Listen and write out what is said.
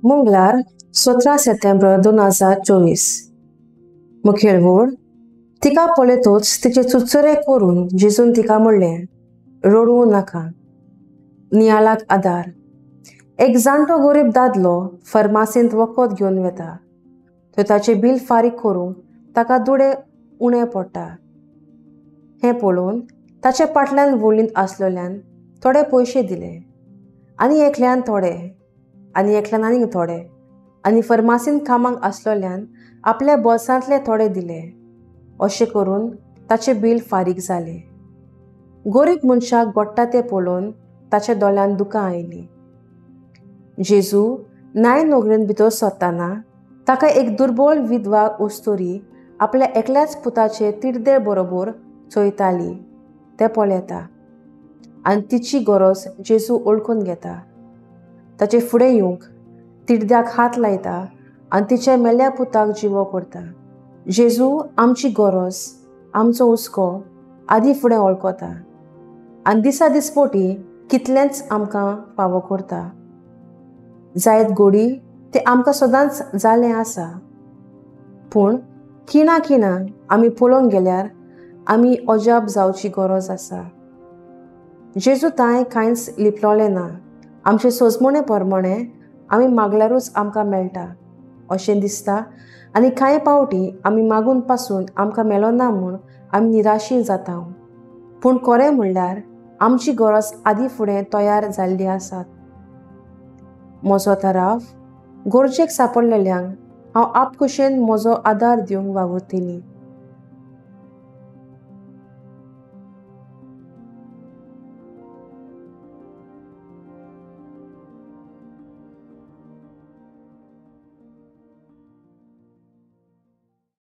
मंगळार 17 सप्टेंबर 2024. मुखेल वोड तिका पळयतच तिचे चुचरे करून जेजून तिका म्हणलें, रडूं नाका. नियाळाक आदार. एक जाणटो गरीब दादलो फर्मासींत वखद घेवन वता. थंय ताचें बील फारीक करूंक ताका दुडे उणें पडटा. हें पळोवन ताच्या फाटल्यान वळींत आसलेल्यान थोडे पयशे दिले आनी एकल्यान थोडे आनी एकल्यान आनीक थोडे आनी फर्मासींत कामाक आसलेल्यान आपल्या बोल्सांतले थोडे दिले. अशें करून ताचें बील फारीक जालें. गरीब मनशाक गोडटा तें पळोवन ताच्या दोळ्यांत दुकां आयलीं. जेजू नाय नगरींत भितर सरतना ताका एक दुर्बळ विधवा अस्तुरी आपल्या एकल्याच पुताचे तिडदे बरोबर चोयताली तें पळयता आनी तिची गरज जेजू वळखून घेता. ताचे फुडें येवंक तिडद्याक हात लायता आनी तिच्या मेल्या पुताक जिवो करता. जेजू आमची गरज, आमचो हुस्को आदी फुडें वळखता आनी दिसा दिसपोटी कितलेंच आमकां फावो करता. जायत गोडी तें आमकां सदांच जालें आसा, पूण खिणा खिणा आमी पळोवंक गेल्यार आमी अजाप जावची गरज आसा. जेजू तांय कांयच लिपलोलें ना. आमचे सोजमणे प्रमाणे आमी मागल्यारूच आमकां मेळटा अशें दिसता आनी कांय पावटी आमी मागून पासून आमकां मेळना म्हूण आमी निराशी जाता. पूण खरें म्हणल्यार आमची गरज आदी फुडें तयार जाल्ली आसात. म्हजो तराफ गरजेक सांपडलेल्यांक हांव आपखुशेन म्हजो आदार दिवंक वावुरतली.